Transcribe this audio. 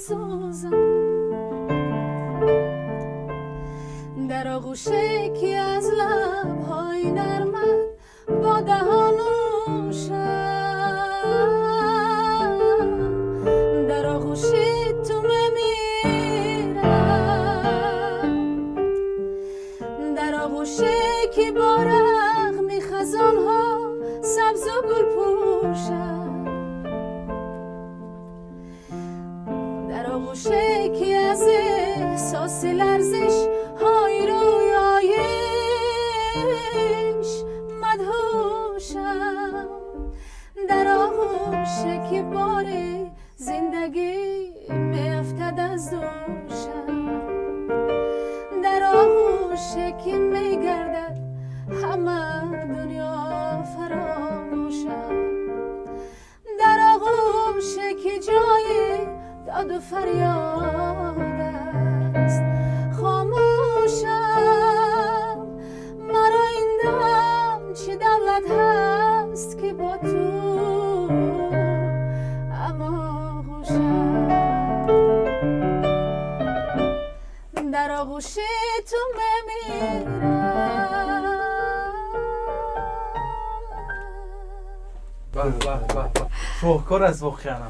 بسوزم در آغوشه که از لبهای نرمت با دهانوشم در آغوش تو میمیرم در آغوش که با رغم خزانها سبز و گل پوشم در آغوش که از احساس لرزش های رویایش مدهوشم در آغوش که بار زندگی می افتد از دوشم در آغوش که می گردد همه دنیا فراموشم در آغوش که جای داد و فریاد است خاموشم مرا این دم چه دولت هست که با تو در آغوش تو میمیرم. به به به به، شاهکار است واقعا.